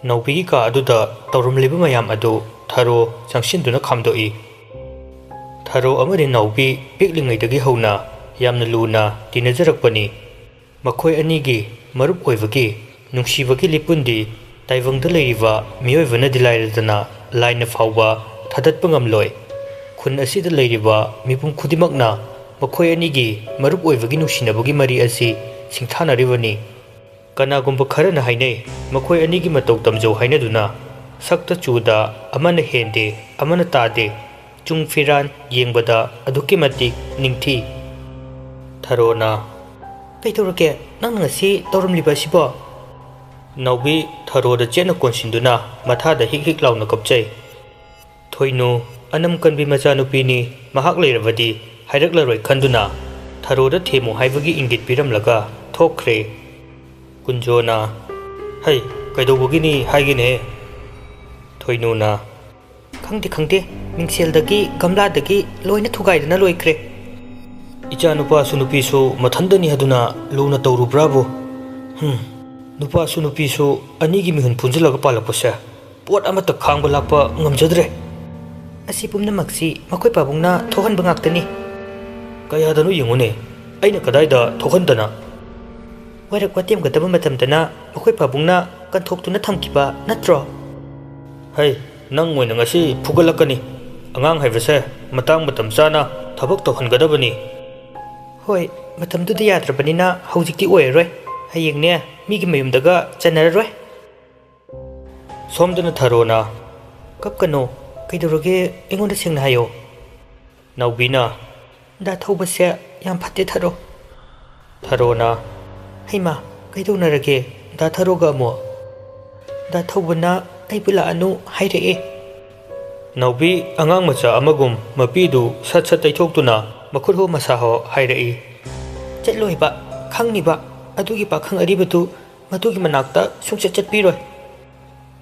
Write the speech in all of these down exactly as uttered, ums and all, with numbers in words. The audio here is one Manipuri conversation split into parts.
ꯅꯥꯎꯕꯤꯒꯤ ꯀꯥ ꯑꯗꯨꯗ ꯇꯧꯔꯝꯂꯤꯕ ꯃꯌꯥꯝ ꯑꯗꯨ ꯊꯔꯣ ꯆꯪꯁꯤꯟꯗꯨꯅ ꯈꯥꯝꯗꯣꯛꯏ꯫ ꯊꯔꯣ ꯑꯃꯗꯤ ꯅꯥꯎꯕꯤ ꯄꯤꯛꯂꯤꯉꯩꯗꯒꯤ ꯍꯧꯅ ꯌꯥꯝꯅ ꯂꯨꯅ ꯇꯤꯟꯅꯖꯔꯛꯄꯅꯤ꯫ ꯃꯈꯣꯏ ꯑꯅꯤꯒꯤ ꯃꯔꯨꯞ ꯑꯣꯏꯕꯒꯤ ꯅꯨꯡꯁꯤꯕꯒꯤ ꯂꯤꯄꯨꯟꯗꯤ ꯇꯥꯏꯕꯪꯗ ꯂꯩꯔꯤꯕ ꯃꯤꯑꯣꯏꯕꯅꯗꯤ ꯂꯥꯏꯔꯗꯅ ꯂꯥꯏꯅ ꯐꯥꯎꯕ ꯊꯥꯗꯠꯄ ꯉꯝꯂꯣꯏ꯫ ꯈꯨꯟ ꯑꯁꯤꯗ ꯂꯩꯔꯤꯕ ꯃꯤꯄꯨꯝ ꯈꯨꯗꯤꯡꯃꯛꯅ ꯃꯈꯣꯏ ꯑꯅꯤꯒꯤ ꯃꯔꯨꯞ ꯑꯣꯏꯕꯒꯤ ꯅꯨꯡꯁꯤꯅꯕꯒꯤ ꯃꯔꯤ ꯑꯁꯤ ꯁꯤꯡꯊꯥꯅꯔꯤꯕꯅꯤ꯫ ꯀꯅꯥꯒꯨꯝꯕ ꯈꯔꯅ ꯍꯥꯏꯅꯩ, ꯃꯈꯣꯏ ꯑꯅꯤꯒꯤ ꯃꯇꯧ ꯇꯝꯖꯧ ꯍꯥꯏꯅꯗꯨꯅ꯫ ꯁꯛꯇ ꯆꯨꯗ ꯑꯃꯅ ꯍꯦꯟꯗꯦ, ꯑꯃꯅ ꯇꯥꯗꯦ꯫ ꯆꯨꯡ ꯐꯤꯔꯥꯟ ꯌꯦꯡꯕꯗ ꯑꯗꯨꯛꯀꯤ ꯃꯇꯤꯛ ꯅꯤꯡꯊꯤ꯫ ꯊꯔꯣꯅ, "ꯀꯩꯗꯧꯔꯒꯦ? ꯅꯪꯅ ꯉꯁꯤ ꯇꯧꯔꯝꯂꯤꯕ ꯑꯁꯤꯕꯣ?" ꯅꯥꯎꯕꯤ ꯊꯔꯣꯗ ꯆꯦꯠꯅ ꯀꯣꯟꯁꯤꯟꯗꯨꯅ ꯃꯊꯥꯗ ꯍꯤꯛ ꯍꯤꯛ ꯂꯥꯎꯅ ꯀꯞꯆꯩ꯫ ꯊꯣꯏꯅꯨ, ꯑꯅꯝ ꯀꯟꯕꯤ ꯃꯆꯥꯅꯨꯄꯤꯅꯤ, ꯃꯍꯥꯛ ꯂꯩꯔꯕꯗꯤ ꯍꯥꯏꯔꯛꯂꯔꯣꯏ ꯈꯟꯗꯨꯅ ꯊꯔꯣꯗ ꯊꯦꯝꯃꯨ ꯍꯥꯏꯕꯒꯤ ꯏꯪꯒꯤꯠ ꯄꯤꯔꯝꯂꯒ ꯊꯣꯛꯈ꯭ꯔꯦ꯫ ꯀꯨꯟꯖꯣꯅ, "ꯍꯩ, ꯀꯩꯗꯧꯕꯒꯤꯅꯤ ꯍꯥꯏꯒꯦꯅꯦ?" ꯊꯣꯏꯅꯨꯅ, "ꯈꯪꯗꯦ, ꯈꯪꯗꯦ, ꯃꯤꯡꯁꯦꯜꯗꯒꯤ ꯒꯝꯂꯥꯗꯒꯤ ꯂꯣꯏꯅ ꯊꯨꯒꯥꯏꯗꯅ ꯂꯣꯏꯈ꯭ꯔꯦ꯫ ꯏꯆꯥ ꯅꯨꯄꯥꯁꯨ ꯅꯨꯄꯤꯁꯨ ꯃꯊꯟꯗꯅꯤ ꯍꯥꯏꯗꯨꯅ ꯂꯨꯅ ꯇꯧꯔꯨꯕ꯭ꯔꯥꯕꯨ? ꯍꯨꯝ, ꯅꯨꯄꯥꯁꯨ ꯅꯨꯄꯤꯁꯨ ꯑꯅꯤꯒꯤ ꯃꯤꯍꯨꯟ ꯄꯨꯟꯁꯤꯜꯂꯒ ꯄꯥꯜꯂꯛꯄꯁꯦ ꯄꯣꯠ ꯑꯃꯠꯇ ꯈꯥꯡꯕ ꯂꯥꯛꯄ ꯉꯝꯖꯗ꯭ꯔꯦ꯫ ꯑꯁꯤ ꯄꯨꯝꯅꯃꯛꯁꯤ ꯃꯈꯣꯏ ꯄꯥꯕꯨꯡꯅ ꯊꯣꯛꯍꯟꯕ ꯉꯥꯛꯇꯅꯤ꯫ ꯀꯌꯥꯗꯅꯣ ꯌꯦꯡꯉꯨꯅꯦ, ꯑꯩꯅ ꯀꯗꯥꯏꯗ ꯊꯣꯛꯍꯟꯗꯅ?" ꯋꯥꯏꯔꯛ ꯋꯥꯇꯦꯝꯒꯗꯕ ꯃꯇꯝꯗꯅ ꯃꯈꯣꯏ ꯄꯥꯕꯨꯡꯅ ꯀꯟꯊꯣꯛꯇꯨꯅ ꯊꯝꯈꯤꯕ ꯅꯠꯇ꯭ꯔꯣ? "ꯍꯩ, ꯅꯪ ꯑꯣꯏꯅ ꯉꯁꯤ ꯐꯨꯒꯠꯂꯛꯀꯅꯤ꯫ ꯑꯉꯥꯡ ꯍꯥꯏꯕꯁꯦ ꯃꯇꯥꯡ ꯃꯇꯝ ꯆꯥꯅ ꯊꯕꯛ ꯇꯧꯍꯟꯒꯗꯕꯅꯤ꯫" "ꯍꯣꯏ, ꯃꯇꯝꯗꯨꯗ ꯌꯥꯗ꯭ꯔꯕꯅꯤꯅ ꯍꯧꯖꯤꯛꯇꯤ ꯑꯣꯏꯔꯔꯣꯏ꯫ ꯍꯌꯦꯡꯅꯦ, ꯃꯤꯒꯤ ꯃꯌꯨꯝꯗꯒ ꯆꯟꯅꯔꯔꯣꯏ꯫" ꯁꯣꯝꯗꯅ ꯊꯔꯣꯅ, "ꯀꯞꯀꯅꯣ, ꯀꯩꯗꯧꯔꯒꯦ? ꯑꯩꯉꯣꯟꯗ ꯁꯦꯡꯅ ꯍꯥꯏꯌꯣ꯫" ꯅꯥꯎꯕꯤꯅ, "ꯗꯥ ꯊꯧꯕꯁꯦ ꯌꯥꯝ ꯐꯠꯇꯦ, ꯊꯔꯣ꯫" ꯊꯔꯣꯅ, "ꯍꯩꯃꯥ, ꯀꯩꯗꯧꯅꯔꯒꯦ ꯗꯥ ꯊꯔꯣꯒ ꯑꯃꯨꯛ?" "ꯗꯥ ꯊꯧꯕꯅ ꯑꯩꯕꯨ ꯂꯥꯛꯑꯅꯨ ꯍꯥꯏꯔꯛꯑꯦ꯫" ꯅꯥꯎꯕꯤ ꯑꯉꯥꯡ ꯃꯆꯥ ꯑꯃꯒꯨꯝ ꯃꯄꯤꯗꯨ ꯁꯠ ꯁꯠ ꯇꯩꯊꯣꯛꯇꯨꯅ ꯃꯈꯨꯠ ꯍꯣ ꯃꯁꯥ ꯍꯣ ꯍꯥꯏꯔꯛꯏ꯫ "ꯆꯠꯂꯣꯏꯕ, ꯈꯪꯅꯤꯕ, ꯑꯗꯨꯒꯤ ꯄꯥꯈꯪ ꯑꯔꯤꯕꯗꯨ ꯃꯗꯨꯒꯤ ꯃꯅꯥꯛꯇ ꯁꯨꯡꯆꯠ ꯆꯠꯄꯤꯔꯣꯏ꯫"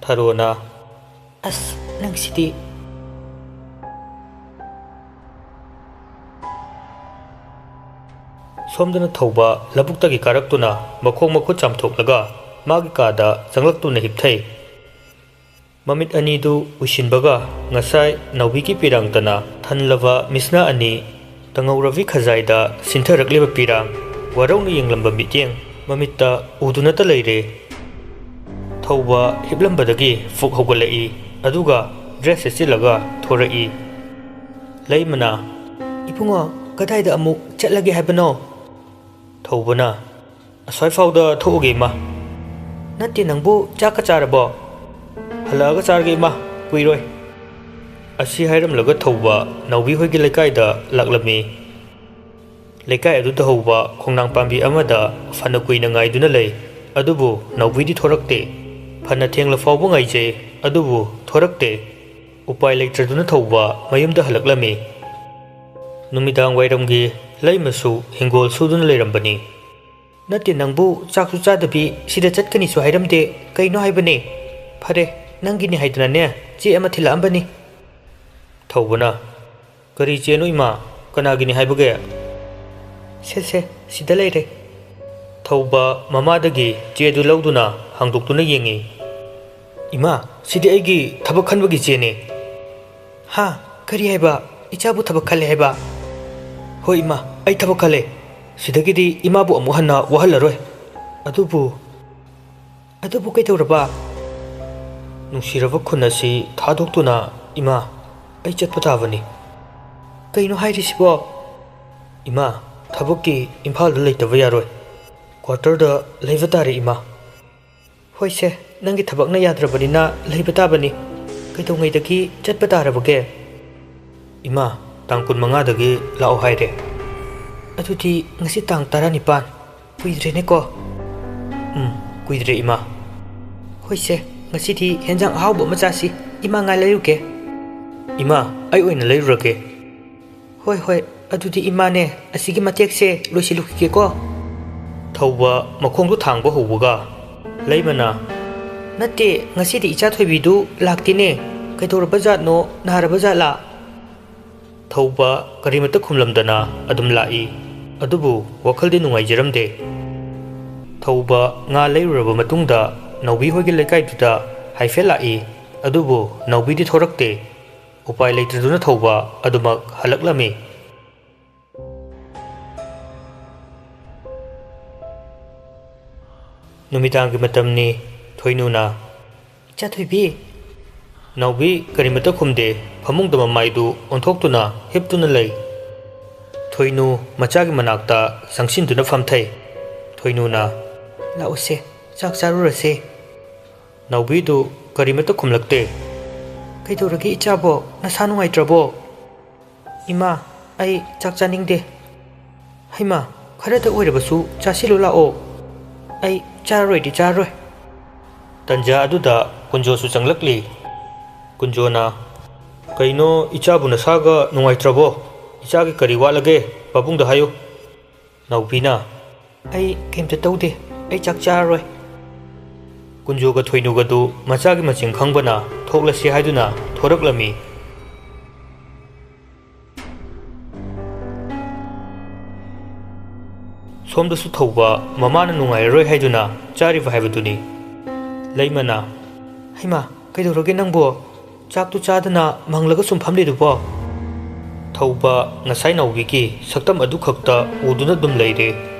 ꯊꯔꯣꯅ, "ꯑꯁ, ꯅꯪꯁꯤꯗꯤ꯫" ꯁꯣꯝꯗꯅ ꯊꯧꯕ ꯂꯧꯕꯨꯛꯇꯒꯤ ꯀꯥꯔꯛꯇꯨꯅ ꯃꯈꯣꯡ ꯃꯈꯨꯠ ꯆꯥꯝꯊꯣꯛꯂꯒ ꯃꯥꯒꯤ ꯀꯥꯗ ꯆꯪꯂꯛꯇꯨꯅ ꯍꯤꯞꯊꯩ꯫ ꯃꯃꯤꯠ ꯑꯅꯤꯗꯨ ꯎꯏꯁꯤꯟꯕꯒ ꯉꯁꯥꯏ ꯅꯥꯎꯕꯤꯒꯤ ꯄꯤꯔꯥꯡꯇꯅ ꯊꯜꯂꯕ ꯃꯤꯠꯁꯅꯥ ꯑꯅꯤ ꯇꯉꯧꯔꯕꯤ ꯈꯖꯥꯏꯗ ꯁꯤꯟꯊꯔꯛꯂꯤꯕ ꯄꯤꯔꯥꯡ ꯋꯥꯔꯧꯅ ꯌꯦꯡꯂꯝꯕ ꯃꯤꯠꯌꯦꯡ ꯃꯃꯤꯠꯇ ꯎꯗꯨꯅꯇ ꯂꯩꯔꯦ꯫ ꯊꯧꯕ ꯍꯤꯞꯂꯝꯕꯗꯒꯤ ꯐꯨꯛ ꯍꯧꯒꯠꯂꯛꯏ, ꯑꯗꯨꯒ ꯗ꯭ꯔꯦꯁ ꯁꯦꯠꯆꯤꯜꯂꯒ ꯊꯣꯔꯛꯏ꯫ ꯂꯩꯃꯅ, "ꯏꯕꯨꯡꯉꯣ, ꯀꯗꯥꯏꯗ ꯑꯃꯨꯛ ꯆꯠꯂꯒꯦ ꯍꯥꯏꯕꯅꯣ?" ꯊꯧꯕꯅ, "ꯑꯁ꯭ꯋꯥꯏꯐꯥꯎꯗ ꯊꯣꯛꯎꯒꯦ, ꯏꯃꯥ꯫" "ꯅꯠꯇꯦ, ꯅꯪꯕꯨ ꯆꯥꯛꯀ ꯆꯥꯔꯕꯣ? ꯍꯜꯂꯛꯑꯒ ꯆꯥꯔꯒꯦ, ꯏꯃꯥ, ꯀꯨꯏꯔꯣꯏ꯫" ꯑꯁꯤ ꯍꯥꯏꯔꯝꯂꯒ ꯊꯧꯕ ꯅꯥꯎꯕꯤ ꯍꯣꯏꯒꯤ ꯂꯩꯀꯥꯏꯗ ꯂꯥꯛꯂꯝꯃꯤ꯫ ꯂꯩꯀꯥꯏ ꯑꯗꯨꯗ ꯍꯧꯕ ꯈꯣꯡꯅꯥꯡ ꯄꯥꯝꯕꯤ ꯑꯃꯗ ꯐꯅ ꯀꯨꯏꯅ ꯉꯥꯏꯗꯨꯅ ꯂꯩ, ꯑꯗꯨꯕꯨ ꯅꯥꯎꯕꯤꯗꯤ ꯊꯣꯔꯛꯇꯦ꯫ ꯐꯅ ꯊꯦꯡꯂ ꯐꯥꯎꯕ ꯉꯥꯏꯖꯩ, ꯑꯗꯨꯕꯨ ꯊꯣꯔꯛꯇꯦ꯫ ꯎꯄꯥꯏ ꯂꯩꯇ꯭ꯔꯗꯨꯅ ꯊꯧꯕ ꯃꯌꯨꯝꯗ ꯍꯜꯂꯛꯂꯝꯃꯤ꯫ ꯅꯨꯃꯤꯗꯥꯡ ꯋꯥꯏꯔꯝꯒꯤ ꯂꯩꯃꯁꯨ ꯍꯤꯡꯒꯣꯜ ꯁꯨꯗꯨꯅ ꯂꯩꯔꯝꯕꯅꯤ꯫ "ꯅꯠꯇꯦ, ꯅꯪꯕꯨ ꯆꯥꯛꯁꯨ ꯆꯥꯗꯕꯤ ꯁꯤꯗ ꯆꯠꯀꯅꯤꯁꯨ ꯍꯥꯏꯔꯝꯗꯦ, ꯀꯩꯅꯣ ꯍꯥꯏꯕꯅꯦ?" "ꯐꯔꯦ, ꯅꯪꯒꯤꯅꯤ ꯍꯥꯏꯗꯅꯅꯦ ꯆꯦ ꯑꯃ ꯊꯤꯜꯂꯛꯑꯝꯕꯅꯤ꯫" ꯊꯧꯕꯅ, "ꯀꯔꯤ ꯆꯦꯅꯣ ꯏꯃꯥ? ꯀꯅꯥꯒꯤꯅꯤ ꯍꯥꯏꯕꯒꯦ?" "ꯁꯦ ꯁꯦ, ꯁꯤꯗ ꯂꯩꯔꯦ꯫" ꯊꯧꯕ ꯃꯃꯥꯗꯒꯤ ꯆꯦꯗꯨ ꯂꯧꯗꯨꯅ ꯍꯥꯡꯗꯣꯛꯇꯨꯅ ꯌꯦꯡꯉꯤ꯫ "ꯏꯃꯥ, ꯁꯤꯗꯤ ꯑꯩꯒꯤ ꯊꯕꯛ ꯈꯟꯕꯒꯤ ꯆꯦꯅꯦ꯫" "ꯍꯥ? ꯀꯔꯤ ꯍꯥꯏꯕ? ꯏꯆꯥꯕꯨ ꯊꯕꯛ ꯈꯜꯂꯦ ꯍꯥꯏꯕ?" "ꯍꯣꯏ ꯏꯃꯥ, ꯑꯩ ꯊꯕꯛ ꯈꯜꯂꯦ꯫ ꯁꯤꯗꯒꯤꯗꯤ ꯏꯃꯥꯕꯨ ꯑꯃꯨꯛ ꯍꯟꯅ ꯋꯥꯍꯜꯂꯔꯣꯏ꯫" "ꯑꯗꯨꯕꯨ, ꯑꯗꯨꯕꯨ ꯀꯩꯗꯧꯔꯕ?" "ꯅꯨꯡꯁꯤꯔꯕ ꯈꯨꯟ ꯑꯁꯤ ꯊꯥꯗꯣꯛꯇꯨꯅ, ꯏꯃꯥ, ꯑꯩ ꯆꯠꯄ ꯇꯥꯕꯅꯤ꯫" "ꯀꯩꯅꯣ ꯍꯥꯏꯔꯤꯁꯤꯕꯣ?" "ꯏꯃꯥ, ꯊꯕꯛꯀꯤ ꯏꯝꯐꯥꯜꯗ ꯂꯩꯇꯕ ꯌꯥꯔꯣꯏ꯫ ꯀ꯭ꯋꯥꯇꯔꯗ ꯂꯩꯕ ꯇꯥꯔꯦ, ꯏꯃꯥ꯫" "ꯍꯣꯏꯁꯦ, ꯅꯪꯒꯤ ꯊꯕꯛꯅ ꯌꯥꯗ꯭ꯔꯕꯅꯤꯅ ꯂꯩꯕ ꯇꯥꯕꯅꯤ꯫ ꯀꯩꯗꯧꯉꯩꯗꯒꯤ ꯆꯠꯄ ꯇꯥꯔꯕꯒꯦ?" "ꯏꯃꯥ, ꯇꯥꯡ ꯀꯨꯟꯃꯉꯥꯗꯒꯤ ꯂꯥꯛꯑꯣ ꯍꯥꯏꯔꯦ꯫" "ꯑꯗꯨꯗꯤ ꯉꯁꯤ ꯇꯥꯡ ꯇꯔꯥꯅꯤꯄꯥꯟ꯫ ꯀꯨꯏꯗ꯭ꯔꯦꯅꯦꯀꯣ?" "ꯎꯝ, ꯀꯨꯏꯗ꯭ꯔꯦ, ꯏꯃꯥ꯫" "ꯍꯣꯏꯁꯦ, ꯉꯁꯤꯗꯤ ꯍꯦꯟꯖꯥꯡ ꯑꯍꯥꯎꯕ ꯑꯃ ꯆꯥꯁꯤ꯫ ꯏꯃꯥ ꯉꯥ ꯂꯩꯔꯨꯒꯦ꯫" "ꯏꯃꯥ, ꯑꯩ ꯑꯣꯏꯅ ꯂꯩꯔꯨꯔꯒꯦ꯫" "ꯍꯣꯏ, ꯍꯣꯏ, ꯑꯗꯨꯗꯤ ꯏꯃꯥꯅꯦ, ꯑꯁꯤꯒꯤ ꯃꯇꯦꯛꯁꯦ ꯂꯣꯏꯁꯤꯜꯂꯨꯈꯤꯒꯦꯀꯣ꯫" ꯊꯧꯕ ꯃꯈꯣꯡꯗꯨ ꯊꯥꯡꯕ ꯍꯧꯕꯒ ꯂꯩꯃꯅ, "ꯅꯠꯇꯦ, ꯉꯁꯤꯗꯤ ꯏꯆꯥ ꯊꯣꯏꯕꯤꯗꯨ ꯂꯥꯛꯇꯦꯅꯦ꯫ ꯀꯩꯗꯧꯔꯕ ꯖꯥꯠꯅꯣ? ꯅꯥꯔꯕ ꯖꯥꯠꯂꯥ?" ꯊꯧꯕ ꯀꯔꯤꯃꯠꯇ ꯈꯨꯝꯂꯝꯗꯅ ꯑꯗꯨꯝ ꯂꯥꯛꯏ꯫ ꯑꯗꯨꯕꯨ ꯋꯥꯈꯜꯗꯤ ꯅꯨꯡꯉꯥꯏꯖꯔꯝꯗꯦ꯫ ꯊꯧꯕ ꯉꯥ ꯂꯩꯔꯨꯔꯕ ꯃꯇꯨꯡꯗ ꯅꯥꯎꯕꯤ ꯍꯣꯏꯒꯤ ꯂꯩꯀꯥꯏꯗꯨꯗ ꯍꯥꯏꯐꯦꯠ ꯂꯥꯛꯏ꯫ ꯑꯗꯨꯕꯨ ꯅꯥꯎꯕꯤꯗꯤ ꯊꯣꯔꯛꯇꯦ꯫ ꯎꯄꯥꯏ ꯂꯩꯇ꯭ꯔꯗꯨꯅ ꯊꯧꯕ ꯑꯗꯨꯃꯛ ꯍꯜꯂꯛꯂꯝꯃꯤ꯫ ꯅꯨꯃꯤꯗꯥꯡꯒꯤ ꯃꯇꯝꯅꯤ꯫ ꯊꯣꯏꯅꯨꯅ, "ꯏꯆꯥ ꯊꯣꯏꯕꯤ!" ꯅꯥꯎꯕꯤ ꯀꯔꯤꯃꯠꯇ ꯈꯨꯝꯗꯦ꯫ ꯐꯃꯨꯡꯗ ꯃꯃꯥꯏꯗꯨ ꯑꯣꯟꯊꯣꯛꯇꯨꯅ ꯍꯤꯞꯇꯨꯅ ꯂꯩ꯫ ꯊꯣꯏꯅꯨ ꯃꯆꯥꯒꯤ ꯃꯅꯥꯛꯇ ꯆꯪꯁꯤꯟꯗꯨꯅ ꯐꯝꯊꯩ꯫ ꯊꯣꯏꯅꯨꯅ, "ꯂꯥꯛꯎꯁꯦ, ꯆꯥꯛ ꯆꯥꯔꯨꯔꯁꯦ꯫" ꯅꯥꯎꯕꯤꯗꯨ ꯀꯔꯤꯃꯠꯇ ꯈꯨꯝꯂꯛꯇꯦ꯫ "ꯀꯩꯗꯧꯔꯒꯦ ꯏꯆꯥꯕꯣ? ꯅꯁꯥ ꯅꯨꯡꯉꯥꯏꯇ꯭ꯔꯕꯣ?" "ꯏꯃꯥ, ꯑꯩ ꯆꯥꯛ ꯆꯥꯅꯤꯡꯗꯦ꯫" "ꯍꯩꯃꯥ, ꯈꯔꯇ ꯑꯣꯏꯔꯕꯁꯨ ꯆꯥꯁꯤꯜꯂꯨ ꯂꯥꯛꯑꯣ꯫" "ꯑꯩ ꯆꯥꯔꯔꯣꯏꯗꯤ ꯆꯥꯔꯔꯣꯏ꯫" ꯇꯟꯖꯥ ꯑꯗꯨꯗ ꯀꯨꯟꯖꯣꯁꯨ ꯆꯪꯂꯛꯂꯤ꯫ ꯀꯨꯟꯖꯣꯅ, "ꯀꯩꯅꯣ, ꯏꯆꯥꯕꯨ ꯅꯁꯥꯒ ꯅꯨꯡꯉꯥꯏꯇ꯭ꯔꯕꯣ? ꯏꯆꯥꯒꯤ ꯀꯔꯤ ꯋꯥꯠꯂꯒꯦ? ꯄꯥꯕꯨꯡꯗ ꯍꯥꯏꯌꯨ꯫" ꯅꯥꯎꯕꯤꯅ, "ꯑꯩ ꯀꯩꯝꯇ ꯇꯧꯗꯦ, ꯑꯩ ꯆꯥꯛ ꯆꯥꯔꯔꯣꯏ꯫" ꯀꯨꯟꯖꯣꯒ ꯊꯣꯏꯅꯨꯒꯗꯨ ꯃꯆꯥꯒꯤ ꯃꯆꯤꯡ ꯈꯪꯕꯅ ꯊꯣꯛꯂꯁꯤ ꯍꯥꯏꯗꯨꯅ ꯊꯣꯔꯛꯂꯝꯃꯤ꯫ ꯁꯣꯝꯗꯁꯨ ꯊꯧꯕ ꯃꯃꯥꯅ ꯅꯨꯡꯉꯥꯏꯔꯔꯣꯏ ꯍꯥꯏꯗꯨꯅ ꯆꯥꯔꯤꯕ ꯍꯥꯏꯕꯗꯨꯅꯤ꯫ ꯂꯩꯃꯅ, "ꯍꯩꯃꯥ, ꯀꯩꯗꯧꯔꯒꯦ ꯅꯪꯕꯣ? ꯆꯥꯛꯇꯨ ꯆꯥꯗꯅ ꯃꯪꯂꯒ ꯁꯨꯝ ꯐꯝꯂꯤꯗꯨꯕꯣ?" ꯊꯧꯕ ꯉꯁꯥꯏ ꯅꯥꯎꯕꯤꯒꯤ ꯁꯛꯇꯝ ꯑꯗꯨꯈꯛꯇ ꯎꯗꯨꯅ ꯑꯗꯨꯝ ꯂꯩꯔꯦ꯫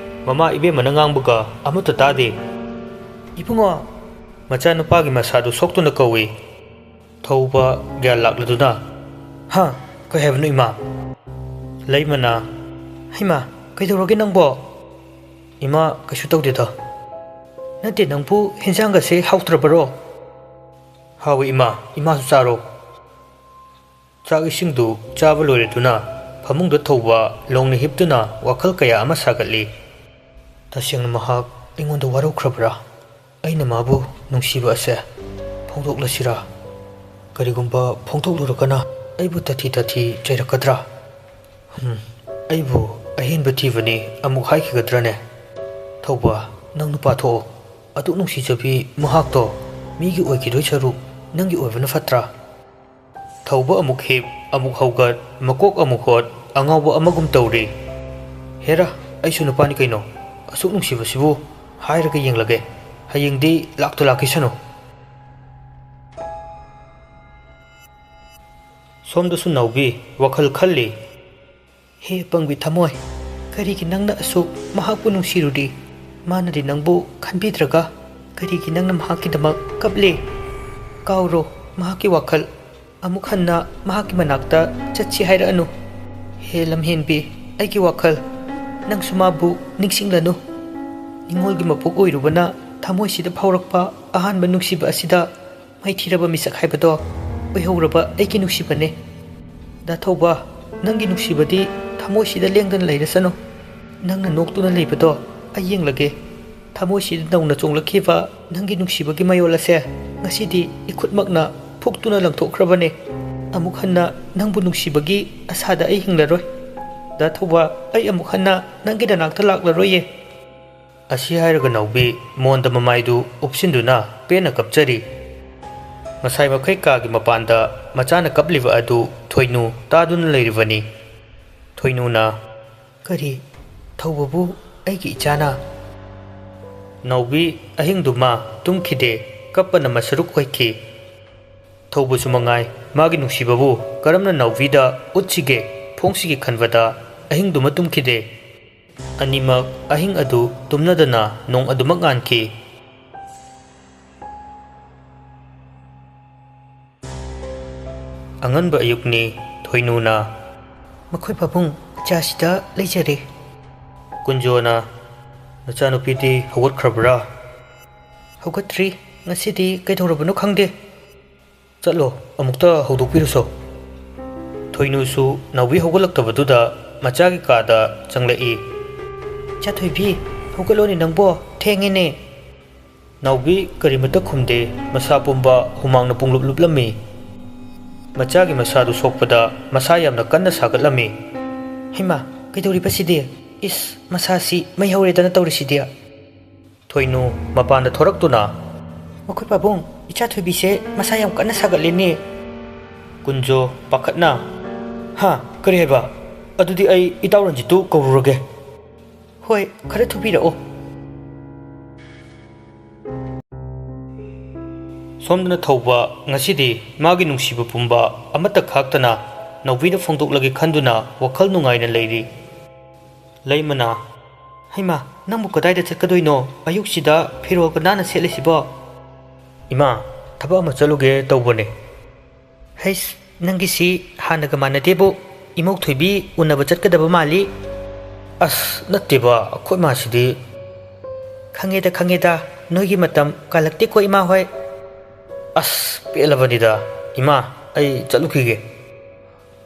ꯃꯃꯥ ꯏꯕꯦꯝꯃꯅ ꯉꯥꯡꯕꯒ ꯑꯃꯠꯇ ꯇꯥꯗꯦ꯫ "ꯏꯕꯨꯡꯉꯣ!" ꯃꯆꯥꯅꯨꯄꯥꯒꯤ ꯃꯁꯥꯗꯨ ꯁꯣꯛꯇꯨꯅ ꯀꯧꯏ꯫ ꯊꯧꯕ ꯒ꯭ꯌꯥꯟ ꯂꯥꯛꯂꯗꯨꯅ, "ꯍꯥ? ꯀꯩ ꯍꯥꯏꯕꯅꯣ, ꯏꯃꯥ?" ꯂꯩꯃꯅ, "ꯍꯩꯃꯥ, ꯀꯩꯗꯧꯔꯒꯦ ꯅꯪꯕꯣ?" "ꯏꯃꯥ, ꯀꯩꯁꯨ ꯇꯧꯗꯦꯗ꯫" "ꯅꯠꯇꯦ, ꯅꯪꯕꯨ ꯍꯦꯟꯖꯥꯡꯒꯁꯦ ꯍꯥꯎꯇ꯭ꯔꯕꯔꯣ?" "ꯍꯥꯎꯏ, ꯏꯃꯥ, ꯏꯃꯥꯁꯨ ꯆꯥꯔꯣ꯫" ꯆꯥꯛ ꯏꯁꯤꯡꯗꯨ ꯆꯥꯕ ꯂꯣꯏꯔꯗꯨꯅ ꯐꯃꯨꯡꯗ ꯊꯧꯕ ꯂꯣꯡꯅ ꯍꯤꯞꯇꯨꯅ ꯋꯥꯈꯜ ꯀꯌꯥ ꯑꯃ ꯁꯥꯒꯠꯂꯤ꯫ ꯇꯁꯦꯡꯅ ꯃꯍꯥꯛ ꯑꯩꯉꯣꯟꯗ ꯋꯥꯔꯧꯈ꯭ꯔꯕ꯭ꯔꯥ? ꯑꯩꯅ ꯃꯥꯕꯨ ꯅꯨꯡꯁꯤꯕ ꯑꯁꯦ ꯐꯣꯡꯗꯣꯛꯂꯁꯤꯔꯥ? ꯀꯔꯤꯒꯨꯝꯕ ꯐꯣꯡꯗꯣꯛꯂꯨꯔꯒꯅ ꯑꯩꯕꯨ ꯇꯥꯊꯤ ꯇꯥꯊꯤ ꯆꯩꯔꯛꯀꯗ꯭ꯔꯥ? ꯍꯝ, ꯑꯩꯕꯨ ꯑꯍꯦꯟꯕ ꯊꯤꯕꯅꯤ ꯑꯃꯨꯛ ꯍꯥꯏꯈꯤꯒꯗ꯭ꯔꯅꯦ? ꯊꯧꯕ, ꯅꯪ ꯅꯨꯄꯥ ꯊꯣꯛꯑꯣ꯫ ꯑꯗꯨꯛ ꯅꯨꯡꯁꯤꯖꯕꯤ ꯃꯍꯥꯛꯇꯣ ꯃꯤꯒꯤ ꯑꯣꯏꯈꯤꯗꯣꯏ ꯁꯔꯨꯛ ꯅꯪꯒꯤ ꯑꯣꯏꯕꯅ ꯐꯠꯇ꯭ꯔꯥ? ꯊꯧꯕ ꯑꯃꯨꯛ ꯍꯤꯞ, ꯑꯃꯨꯛ ꯍꯧꯒꯠ, ꯃꯀꯣꯛ ꯑꯃꯨꯛ ꯍꯣꯠ, ꯑꯉꯥꯎꯕ ꯑꯃꯒꯨꯝ ꯇꯧꯔꯤ꯫ ꯍꯦꯔꯥ, ꯑꯩꯁꯨ ꯅꯨꯄꯥꯅꯤ ꯀꯩꯅꯣ꯫ ꯑꯁꯨꯛ ꯅꯨꯡꯁꯤꯕꯁꯤꯕꯨ ꯍꯥꯏꯔꯒ ꯌꯦꯡꯂꯒꯦ꯫ ꯍꯌꯦꯡꯗꯤ ꯂꯥꯛꯇ ꯂꯥꯛꯈꯤꯁꯅꯨ꯫ ꯁꯣꯝꯗꯁꯨ ꯅꯥꯎꯕꯤ ꯋꯥꯈꯜ ꯈꯜꯂꯤ꯫ ꯍꯦ ꯑꯄꯪꯕꯤ ꯊꯃꯣꯏ, ꯀꯔꯤꯒꯤ ꯅꯪꯅ ꯑꯁꯨꯛ ꯃꯍꯥꯛꯄꯨ ꯅꯨꯡꯁꯤꯔꯨꯔꯤ? ꯃꯥꯅꯗꯤ ꯅꯪꯕꯨ ꯈꯟꯕꯤꯗ꯭ꯔꯒ ꯀꯔꯤꯒꯤ ꯅꯪꯅ ꯃꯍꯥꯛꯀꯤꯗꯃꯛ ꯀꯞꯂꯤ? ꯀꯥꯎꯔꯣ ꯃꯍꯥꯛꯀꯤ ꯋꯥꯈꯜ꯫ ꯑꯃꯨꯛ ꯍꯟꯅ ꯃꯍꯥꯛꯀꯤ ꯃꯅꯥꯛꯇ ꯆꯠꯁꯤ ꯍꯥꯏꯔꯛꯑꯅꯨ꯫ ꯍꯦ ꯂꯝꯍꯦꯟꯕꯤ, ꯑꯩꯒꯤ ꯋꯥꯈꯜ, ꯅꯪꯁꯨ ꯃꯥꯕꯨ ꯅꯤꯡꯁꯤꯡꯂꯅꯨ꯫ ꯅꯤꯡꯉꯣꯜꯒꯤ ꯃꯄꯣꯛ ꯑꯣꯏꯔꯨꯕꯅ ꯊꯃꯣꯏꯁꯤꯗ ꯐꯥꯎꯔꯛꯄ ꯑꯍꯥꯟꯕ ꯅꯨꯡꯁꯤꯕ ꯑꯁꯤꯗ ꯃꯥꯏꯊꯤꯔꯕ ꯃꯤꯁꯛ ꯍꯥꯏꯕꯗꯣ ꯑꯣꯏꯍꯧꯔꯕ ꯑꯩꯒꯤ ꯅꯨꯡꯁꯤꯕꯅꯦ꯫ ꯗꯥ ꯊꯧꯕ, ꯅꯪꯒꯤ ꯅꯨꯡꯁꯤꯕꯗꯤ ꯊꯃꯣꯏꯁꯤꯗ ꯂꯦꯡꯗꯅ ꯂꯩꯔꯁꯅꯨ꯫ ꯅꯪꯅ ꯅꯣꯛꯇꯨꯅ ꯂꯩꯕꯗꯣ ꯑꯩ ꯌꯦꯡꯂꯒꯦ꯫ ꯊꯃꯣꯏꯁꯤꯗ ꯅꯧꯅ ꯆꯣꯡꯂꯛꯈꯤꯕ ꯅꯪꯒꯤ ꯅꯨꯡꯁꯤꯕꯒꯤ ꯃꯌꯣꯜ ꯑꯁꯦ ꯉꯁꯤꯗꯤ ꯏꯈꯨꯠꯃꯛꯅ ꯐꯨꯛꯇꯨꯅ ꯂꯪꯊꯣꯛꯈ꯭ꯔꯕꯅꯦ꯫ ꯑꯃꯨꯛ ꯍꯟꯅ ꯅꯪꯕꯨ ꯅꯨꯡꯁꯤꯕꯒꯤ ꯑꯁꯥꯗ ꯑꯩ ꯍꯤꯡꯂꯔꯣꯏ꯫ ꯗꯥ ꯊꯧꯕ, ꯑꯩ ꯑꯃꯨꯛ ꯍꯟꯅ ꯅꯪꯒꯤ ꯅꯅꯥꯛꯇ ꯂꯥꯛꯂꯔꯣꯏꯌꯦ꯫ ꯑꯁꯤ ꯍꯥꯏꯔꯒ ꯅꯥꯎꯕꯤ ꯃꯣꯟꯗ ꯃꯃꯥꯏꯗꯨ ꯎꯞꯁꯤꯟꯗꯨꯅ ꯄꯦꯟꯅ ꯀꯞꯆꯔꯤ꯫ ꯉꯁꯥꯏ ꯃꯈꯩ ꯀꯥꯒꯤ ꯃꯄꯥꯟꯗ ꯃꯆꯥꯅ ꯀꯞꯂꯤꯕ ꯑꯗꯨ ꯊꯣꯏꯅꯨ ꯇꯥꯗꯨꯅ ꯂꯩꯔꯤꯕꯅꯤ꯫ ꯊꯣꯏꯅꯨꯅ, "ꯀꯔꯤ? ꯊꯧꯕꯕꯨ ꯑꯩꯒꯤ ꯏꯆꯥꯅ?" ꯅꯥꯎꯕꯤ ꯑꯍꯤꯡꯗꯨꯃ ꯇꯨꯝꯈꯤꯗꯦ, ꯀꯞꯄꯅ ꯃꯁꯔꯨꯛ ꯑꯣꯏꯈꯤ꯫ ꯊꯧꯕꯁꯨ ꯃꯉꯥꯏ, ꯃꯥꯒꯤ ꯅꯨꯡꯁꯤꯕꯕꯨ ꯀꯔꯝꯅ ꯅꯥꯎꯕꯤꯗ ꯎꯠꯁꯤꯒꯦ, ꯐꯣꯡꯁꯤꯒꯦ ꯈꯟꯕꯗ ꯑꯍꯤꯡꯗꯨꯃ ꯇꯨꯝꯈꯤꯗꯦ꯫ ꯑꯅꯤꯃꯛ ꯑꯍꯤꯡ ꯑꯗꯨ ꯇꯨꯝꯅꯗꯅ ꯅꯣꯡ ꯑꯗꯨꯃꯛ ꯉꯥꯟꯈꯤ꯫ ꯑꯉꯟꯕ ꯑꯌꯨꯛꯅꯤ꯫ ꯊꯣꯏꯅꯨꯅ, "ꯃꯈꯣꯏ ꯄꯥꯕꯨꯡ, ꯆꯥꯁꯤꯗ ꯂꯩꯖꯔꯦ꯫" ꯀꯨꯟꯖꯣꯅ, "ꯅꯆꯥꯅꯨꯄꯤꯗꯤ ꯍꯧꯒꯠꯈ꯭ꯔꯕ꯭ꯔꯥ?" "ꯍꯧꯒꯠꯇ꯭ꯔꯤ꯫ ꯉꯁꯤꯗꯤ ꯀꯩꯗꯧꯔꯕꯅꯣ ꯈꯪꯗꯦ꯫" "ꯆꯠꯂꯣ, ꯑꯃꯨꯛꯇ ꯍꯧꯗꯣꯛꯄꯤꯔꯨꯁꯣ꯫" ꯊꯣꯏꯅꯨꯁꯨ ꯅꯥꯎꯕꯤ ꯍꯧꯒꯠꯂꯛꯇꯕꯗꯨꯗ ꯃꯆꯥꯒꯤ ꯀꯥꯗ ꯆꯪꯂꯛꯏ꯫ "ꯏꯆꯥ ꯊꯣꯏꯕꯤ, ꯍꯧꯒꯠꯂꯣꯅꯦ ꯅꯪꯕꯣ, ꯊꯦꯡꯉꯦꯅꯦ꯫" ꯅꯥꯎꯕꯤ ꯀꯔꯤꯃꯠꯇ ꯈꯨꯝꯗꯦ, ꯃꯁꯥ ꯄꯨꯝꯕ ꯍꯨꯃꯥꯡꯅ ꯄꯨꯡꯂꯨꯞ ꯂꯨꯞꯂꯝꯃꯤ꯫ ꯃꯆꯥꯒꯤ ꯃꯁꯥꯗꯨ ꯁꯣꯛꯄꯗ ꯃꯁꯥ ꯌꯥꯝꯅ ꯀꯟꯅ ꯁꯥꯒꯠꯂꯝꯃꯤ꯫ "ꯍꯩꯃꯥ, ꯀꯩꯗꯧꯔꯤꯕ ꯁꯤꯗꯤ? ꯏꯁ, ꯃꯁꯥꯁꯤ ꯃꯩ ꯍꯧꯔꯦꯗꯅ ꯇꯧꯔꯤꯁꯤꯗꯤ!" ꯊꯣꯏꯅꯨ ꯃꯄꯥꯟꯗ ꯊꯣꯔꯛꯇꯨꯅ, "ꯃꯈꯣꯏ ꯄꯥꯕꯨꯡ, ꯏꯆꯥ ꯊꯣꯏꯕꯤꯁꯦ ꯃꯁꯥ ꯌꯥꯝ ꯀꯟꯅ ꯁꯥꯒꯠꯂꯦꯅꯦ꯫" ꯀꯨꯟꯖꯣ ꯄꯥꯈꯠꯅ, "ꯍꯥ, ꯀꯔꯤ ꯍꯥꯏꯕ? ꯑꯗꯨꯗꯤ ꯑꯩ ꯏꯇꯥꯎ ꯔꯟꯖꯤꯠꯇꯨ ꯀꯧꯔꯨꯔꯒꯦ꯫" "ꯍꯣꯏ, ꯈꯔ ꯊꯨꯕꯤꯔꯛꯑꯣ꯫" ꯁꯣꯝꯗꯅ ꯊꯧꯕ ꯉꯁꯤꯗꯤ ꯃꯥꯒꯤ ꯅꯨꯡꯁꯤꯕ ꯄꯨꯝꯕ ꯑꯃꯠꯇ ꯈꯥꯛꯇꯅ ꯅꯥꯎꯕꯤꯗ ꯐꯣꯡꯗꯣꯛꯂꯒꯦ ꯈꯟꯗꯨꯅ ꯋꯥꯈꯜ ꯅꯨꯡꯉꯥꯏꯅ ꯂꯩꯔꯤ꯫ ꯂꯩꯃꯅ, "ꯍꯩꯃꯥ, ꯅꯪꯕꯨ ꯀꯗꯥꯏꯗ ꯆꯠꯀꯗꯣꯏꯅꯣ? ꯑꯌꯨꯛꯁꯤꯗ ꯐꯤꯔꯣꯜꯒ ꯅꯥꯟꯅ ꯁꯦꯠꯂꯤꯁꯤꯕꯣ?" "ꯏꯃꯥ, ꯊꯕꯛ ꯑꯃ ꯆꯠꯂꯨꯒꯦ ꯇꯧꯕꯅꯦ꯫" "ꯍꯩꯁ, ꯅꯪꯒꯤꯁꯤ ꯍꯥꯟꯅꯒ ꯃꯥꯟꯅꯗꯦꯕꯨ꯫ ꯏꯃꯧ ꯊꯣꯏꯕꯤ ꯎꯅꯕ ꯆꯠꯀꯗꯕ ꯃꯥꯜꯂꯤ꯫" "ꯑꯁ, ꯅꯠꯇꯦꯕ, ꯑꯩꯈꯣꯏ ꯃꯥꯁꯤꯗꯤ꯫" "ꯈꯪꯉꯦꯗ, ꯈꯪꯉꯦꯗ, ꯅꯣꯏꯒꯤ ꯃꯇꯝ ꯀꯥꯜꯂꯛꯇꯦꯀꯣ, ꯏꯃꯥ ꯍꯣꯏ꯫" "ꯑꯁ, ꯄꯦꯜꯂꯕꯅꯤꯗ꯫ ꯏꯃꯥ, ꯑꯩ ꯆꯠꯂꯨꯈꯤꯒꯦ꯫"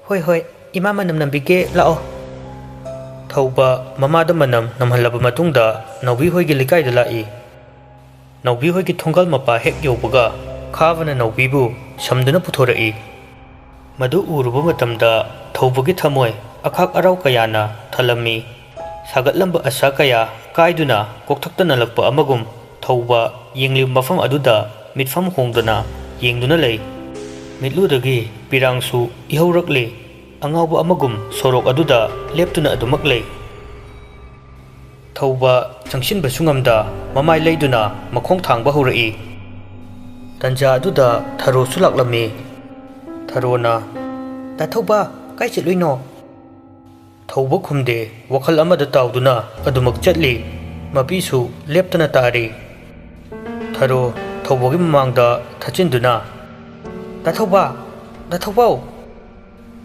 "ꯍꯣꯏ, ꯍꯣꯏ, ꯏꯃꯥ ꯃꯅꯝ ꯅꯝꯕꯤꯒꯦ, ꯂꯥꯛꯑꯣ꯫" ꯊꯧꯕ ꯃꯃꯥꯗ ꯃꯅꯝ ꯅꯝꯍꯜꯂꯕ ꯃꯇꯨꯡꯗ ꯅꯥꯎꯕꯤ ꯍꯣꯏꯒꯤ ꯂꯩꯀꯥꯏꯗ ꯂꯥꯛꯏ꯫ ꯅꯥꯎꯕꯤ ꯍꯣꯏꯒꯤ ꯊꯣꯡꯒꯥꯜ ꯃꯄꯥ ꯍꯦꯛ ꯌꯧꯕꯒ ꯈꯥꯕꯅ ꯅꯥꯎꯕꯤꯕꯨ ꯁꯝꯗꯨꯅ ꯄꯨꯊꯣꯔꯛꯏ꯫ ꯃꯗꯨ ꯎꯔꯨꯕ ꯃꯇꯝꯗ ꯊꯧꯕꯒꯤ ꯊꯃꯣꯏ ꯑꯈꯥꯛ ꯑꯔꯥꯎ ꯀꯌꯥꯅ ꯊꯜꯂꯝꯃꯤ꯫ ꯁꯥꯒꯠꯂꯝꯕ ꯑꯁꯥ ꯀꯌꯥ ꯀꯥꯏꯗꯨꯅ ꯀꯣꯛꯊꯛꯇ ꯅꯜꯂꯛꯄ ꯑꯃꯒꯨꯝ ꯊꯧꯕ ꯌꯦꯡꯂꯤꯕ ꯃꯐꯝ ꯑꯗꯨꯗ ꯃꯤꯠꯐꯝ ꯍꯣꯡꯗꯅ ꯌꯦꯡꯗꯨꯅ ꯂꯩ꯫ ꯃꯤꯠꯂꯨꯗꯒꯤ ꯄꯤꯔꯥꯡꯁꯨ ꯏꯍꯧꯔꯛꯂꯤ꯫ ꯑꯉꯥꯎꯕ ꯑꯃꯒꯨꯝ ꯁꯣꯔꯣꯛ ꯑꯗꯨꯗ ꯂꯦꯞꯇꯨꯅ ꯑꯗꯨꯃꯛ ꯂꯩ꯫ ꯊꯧꯕ ꯆꯪꯁꯤꯟꯕꯁꯨ ꯉꯝꯗ ꯃꯃꯥꯏ ꯂꯩꯗꯨꯅ ꯃꯈꯣꯡ ꯊꯥꯡꯕ ꯍꯧꯔꯛꯏ꯫ ꯇꯟꯖꯥ ꯑꯗꯨꯗ ꯊꯔꯣꯁꯨ ꯂꯥꯛꯂꯝꯃꯤ꯫ ꯊꯔꯣꯅ, "ꯗꯥ ꯊꯧꯕ, ꯀꯥꯏ ꯆꯠꯂꯨꯏꯅꯣ?" ꯊꯧꯕ ꯈꯨꯝꯗꯦ, ꯋꯥꯈꯜ ꯑꯃꯗ ꯇꯥꯎꯗꯨꯅ ꯑꯗꯨꯃꯛ ꯆꯠꯂꯤ꯫ ꯃꯄꯤꯁꯨ ꯂꯦꯞꯇꯅ ꯇꯥꯔꯤ꯫ ꯊꯔꯣ ꯊꯧꯕꯒꯤ ꯃꯃꯥꯡꯗ ꯊꯠꯆꯤꯟꯗꯨꯅ, "ꯗꯥ ꯊꯧꯕ! ꯗꯥ ꯊꯧꯕꯧ!"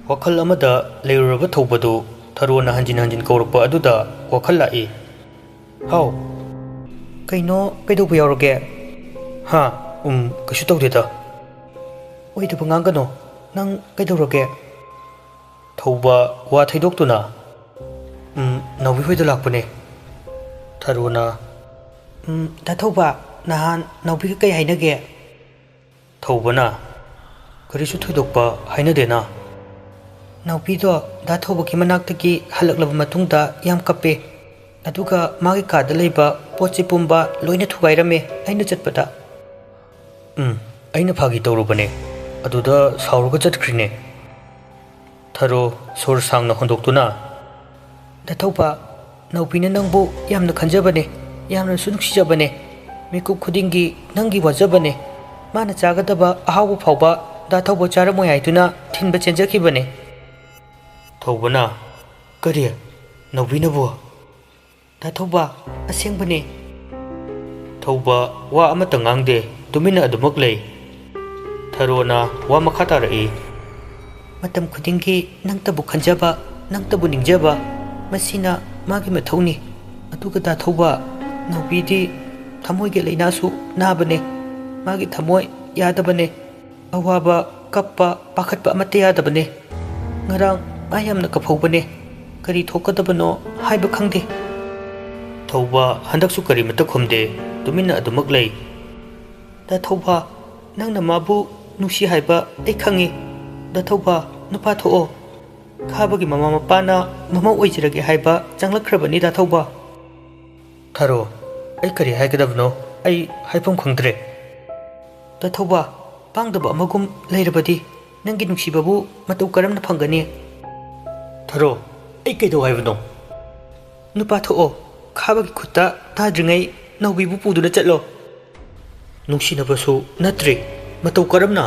ꯋꯥꯈꯜ ꯑꯃꯗ ꯂꯩꯔꯨꯔꯕ ꯊꯧꯕꯗꯨ ꯊꯔꯣꯅ ꯍꯟꯖꯤꯟ ꯍꯟꯖꯤꯟ ꯀꯧꯔꯛꯄ ꯑꯗꯨꯗ ꯋꯥꯈꯜ ꯂꯥꯛꯏ꯫ "ꯍꯥꯎ꯫ ꯀꯩꯅꯣ, ꯀꯩꯗꯧꯕ ꯌꯥꯎꯔꯒꯦ?" "ꯍꯥ? ꯎꯝ, ꯀꯩꯁꯨ ꯇꯧꯗꯦꯗ꯫" "ꯑꯣꯏꯗꯕ ꯉꯥꯡꯒꯅꯣ꯫ ꯅꯪ ꯀꯩꯗꯧꯔꯒꯦ?" ꯊꯧꯕ ꯋꯥ ꯊꯩꯗꯣꯛꯇꯨꯅ, "ꯎꯝ, ꯅꯥꯎꯕꯤ ꯍꯣꯏꯗ ꯂꯥꯛꯄꯅꯦ꯫" ꯊꯔꯣꯅ, "ꯎꯝ, ꯗꯥ ꯊꯧꯕ, ꯅꯍꯥꯟ ꯅꯥꯎꯕꯤꯒ ꯀꯩ ꯍꯥꯏꯅꯒꯦ?" ꯊꯧꯕꯅ, "ꯀꯔꯤꯁꯨ ꯊꯣꯏꯗꯣꯛꯄ ꯍꯥꯏꯅꯗꯦꯅ꯫" "ꯅꯥꯎꯕꯤꯗꯣ ꯗꯥ ꯊꯧꯕꯒꯤ ꯃꯅꯥꯛꯇꯒꯤ ꯍꯜꯂꯛꯂꯕ ꯃꯇꯨꯡꯗ ꯌꯥꯝ ꯀꯞꯄꯦ꯫ ꯑꯗꯨꯒ ꯃꯥꯒꯤ ꯀꯥꯗ ꯂꯩꯕ ꯄꯣꯠ ꯆꯩ ꯄꯨꯝꯕ ꯂꯣꯏꯅ ꯊꯨꯒꯥꯏꯔꯝꯃꯦ ꯑꯩꯅ ꯆꯠꯄꯗ꯫" "ꯎꯝ, ꯑꯩꯅ ꯐꯥꯒꯤ ꯇꯧꯔꯨꯕꯅꯦ꯫ ꯑꯗꯨꯗ ꯁꯥꯎꯔꯒ ꯆꯠꯈ꯭ꯔꯤꯅꯦ꯫" ꯊꯔꯣ ꯁꯣꯔ ꯁꯥꯡꯅ ꯍꯣꯟꯗꯣꯛꯇꯨꯅ, "ꯗꯥ ꯊꯧꯕ, ꯅꯥꯎꯕꯤꯅ ꯅꯪꯕꯨ ꯌꯥꯝꯅ ꯈꯟꯖꯕꯅꯦ, ꯌꯥꯝꯅꯁꯨ ꯅꯨꯡꯁꯤꯖꯕꯅꯦ꯫ ꯃꯤꯀꯨꯞ ꯈꯨꯗꯤꯡꯒꯤ ꯅꯪꯒꯤ ꯋꯥꯖꯕꯅꯦ꯫ ꯃꯥꯅ ꯆꯥꯒꯗꯕ ꯑꯍꯥꯎꯕ ꯐꯥꯎꯕ ꯗꯥ ꯊꯧꯕ ꯆꯥꯔꯝꯃꯣꯏ ꯍꯥꯏꯗꯨꯅ ꯊꯤꯟꯕ ꯆꯦꯟꯖꯈꯤꯕꯅꯦ꯫ ꯊꯧꯕꯅ, "ꯀꯔꯤ? ꯅꯥꯎꯕꯤꯅꯕꯨ?" "ꯗꯥ ꯊꯧꯕ, ꯑꯁꯦꯡꯕꯅꯦ꯫" ꯊꯧꯕ ꯋꯥ ꯑꯃꯠꯇ ꯉꯥꯡꯗꯦ, ꯇꯨꯃꯤꯟꯅ ꯑꯗꯨꯃꯛ ꯂꯩ꯫ ꯊꯔꯣꯅ ꯋꯥ ꯃꯈꯥ ꯇꯥꯔꯛꯏ꯫ "ꯃꯇꯝ ꯈꯨꯗꯤꯡꯒꯤ ꯅꯪꯇꯕꯨ ꯈꯟꯖꯕ, ꯅꯪꯇꯕꯨ ꯅꯤꯡꯖꯕ, ꯃꯁꯤꯅ ꯃꯥꯒꯤ ꯃꯊꯧꯅꯤ꯫ ꯑꯗꯨꯒ ꯗꯥ ꯊꯧꯕ, ꯅꯥꯎꯕꯤꯗꯤ ꯊꯃꯣꯏꯒꯤ ꯂꯥꯏꯅꯥꯁꯨ ꯅꯥꯕꯅꯦ꯫ ꯃꯥꯒꯤ ꯊꯃꯣꯏ ꯌꯥꯗꯕꯅꯦ꯫ ꯑꯋꯥꯕ, ꯀꯞꯄ, ꯄꯥꯈꯠꯄ ꯑꯃꯠꯇ ꯌꯥꯗꯕꯅꯦ꯫ ꯉꯔꯥꯡ ꯃꯥ ꯌꯥꯝꯅ ꯀꯞꯍꯧꯕꯅꯦ꯫ ꯀꯔꯤ ꯊꯣꯛꯀꯗꯕꯅꯣ ꯍꯥꯏꯕ ꯈꯪꯗꯦ꯫" ꯊꯧꯕ ꯍꯟꯗꯛꯁꯨ ꯀꯔꯤꯃꯠꯇ ꯈꯨꯝꯗꯦ, ꯇꯨꯃꯤꯟꯅ ꯑꯗꯨꯃꯛ ꯂꯩ꯫ "ꯗꯥ ꯊꯧꯕ, ꯅꯪꯅ ꯃꯥꯕꯨ ꯅꯨꯡꯁꯤ ꯍꯥꯏꯕ ꯑꯩ ꯈꯪꯉꯤ꯫ ꯗꯥ ꯊꯧꯕ, ꯅꯨꯄꯥ ꯊꯣꯛꯑꯣ꯫ ꯈꯥꯕꯒꯤ ꯃꯃꯥ ꯃꯄꯥꯅ ꯃꯃꯧ ꯑꯣꯏꯖꯔꯒꯦ ꯍꯥꯏꯕ ꯆꯪꯂꯛꯈ꯭ꯔꯕꯅꯤ, ꯗꯥ ꯊꯧꯕ꯫" "ꯊꯔꯣ, ꯑꯩ ꯀꯔꯤ ꯍꯥꯏꯒꯗꯕꯅꯣ? ꯑꯩ ꯍꯥꯏꯐꯝ ꯈꯪꯗ꯭ꯔꯦ꯫" "ꯗꯥ ꯊꯧꯕ, ꯄꯥꯡꯗꯕ ꯑꯃꯒꯨꯝ ꯂꯩꯔꯕꯗꯤ ꯅꯪꯒꯤ ꯅꯨꯡꯁꯤꯕꯕꯨ ꯃꯇꯧ ꯀꯔꯝꯅ ꯐꯪꯒꯅꯤ?" "ꯊꯔꯣ, ꯑꯩ ꯀꯩꯗꯧ ꯍꯥꯏꯕꯅꯣ?" "ꯅꯨꯄꯥ ꯊꯣꯛꯑꯣ, ꯈꯥꯕꯒꯤ ꯈꯨꯠꯇ ꯇꯥꯗ꯭ꯔꯤꯉꯩ ꯅꯥꯎꯕꯤꯕꯨ ꯄꯨꯗꯨꯅ ꯆꯠꯂꯣ꯫" "ꯅꯨꯡꯁꯤꯅꯕꯁꯨ ꯅꯠꯇ꯭ꯔꯤ, ꯃꯇꯧ ꯀꯔꯝꯅ?"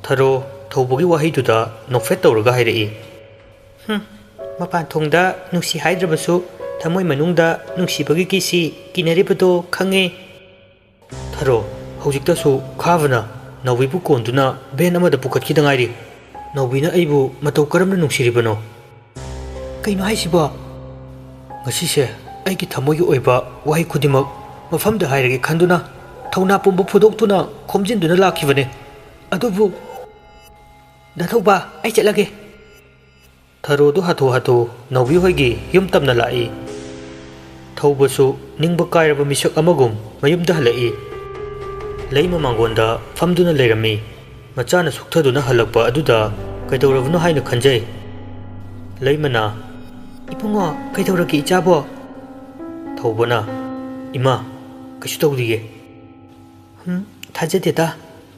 ꯊꯔꯣ ꯊꯧꯕꯒꯤ ꯋꯥꯍꯩꯗꯨꯗ ꯅꯣꯛꯐꯦꯠ ꯇꯧꯔꯒ ꯍꯥꯏꯔꯛꯏ꯫ "ꯍꯨꯝ, ꯃꯄꯥꯟ ꯊꯣꯡꯗ ꯅꯨꯡꯁꯤ ꯍꯥꯏꯗ꯭ꯔꯕꯁꯨ ꯊꯃꯣꯏ ꯃꯅꯨꯡꯗ ꯅꯨꯡꯁꯤꯕꯒꯤ ꯀꯤꯁꯤ ꯀꯤꯅꯔꯤꯕꯗꯣ ꯈꯪꯉꯦ꯫" "ꯊꯔꯣ, ꯍꯧꯖꯤꯛꯇꯁꯨ ꯈꯥꯕꯅ ꯅꯥꯎꯕꯤꯕꯨ ꯀꯣꯟꯗꯨꯅ ꯚꯦꯟ ꯑꯃꯗ ꯄꯨꯈꯠꯈꯤꯗ ꯉꯥꯏꯔꯤ꯫ ꯅꯥꯎꯕꯤꯅ ꯑꯩꯕꯨ ꯃꯇꯧ ꯀꯔꯝꯅ ꯅꯨꯡꯁꯤꯔꯤꯕꯅꯣ?" "ꯀꯩꯅꯣ ꯍꯥꯏꯁꯤꯕꯣ?" "ꯉꯁꯤꯁꯦ ꯑꯩꯒꯤ ꯊꯃꯣꯏꯒꯤ ꯑꯣꯏꯕ ꯋꯥꯍꯩ ꯈꯨꯗꯤꯡꯃꯛ ꯃꯐꯝꯗ ꯍꯥꯏꯔꯒꯦ ꯈꯟꯗꯨꯅ ꯊꯧꯅꯥ ꯄꯨꯝꯕ ꯐꯨꯗꯣꯛꯇꯨꯅ ꯈꯣꯝꯖꯤꯟꯗꯨꯅ ꯂꯥꯛꯈꯤꯕꯅꯦ꯫ ꯑꯗꯨꯕꯨ" "ꯗꯥ ꯊꯧꯕ, ꯑꯩ ꯆꯠꯂꯒꯦ꯫" ꯊꯔꯣꯗꯨ ꯍꯥꯊꯨ ꯍꯥꯊꯨ ꯅꯥꯎꯕꯤ ꯍꯣꯏꯒꯤ ꯌꯨꯝ ꯇꯝꯅ ꯂꯥꯛꯏ꯫ ꯊꯧꯕꯁꯨ ꯅꯤꯡꯕ ꯀꯥꯏꯔꯕ ꯃꯤꯁꯛ ꯑꯃꯒꯨꯝ ꯃꯌꯨꯝꯗ ꯍꯜꯂꯛꯏ꯫ ꯂꯩꯃ ꯃꯥꯡꯒꯣꯟꯗ ꯐꯝꯗꯨꯅ ꯂꯩꯔꯝꯃꯤ꯫ ꯃꯆꯥꯅ ꯁꯨꯛꯊꯗꯨꯅ ꯍꯜꯂꯛꯄ ꯑꯗꯨꯗ ꯀꯩꯗꯧꯔꯕꯅꯣ ꯍꯥꯏꯅ ꯈꯟꯖꯩ꯫ ꯂꯩꯃꯅ, "ꯏꯕꯨꯡꯉꯣ, ꯀꯩꯗꯧꯔꯒꯦ ꯏꯆꯥꯕꯣ?" ꯊꯧꯕꯅ, "ꯏꯃꯥ, ꯀꯩꯁꯨ ꯇꯧꯗꯤꯌꯦ꯫" "ꯍꯨꯝ, ꯊꯥꯖꯗꯦꯗ꯫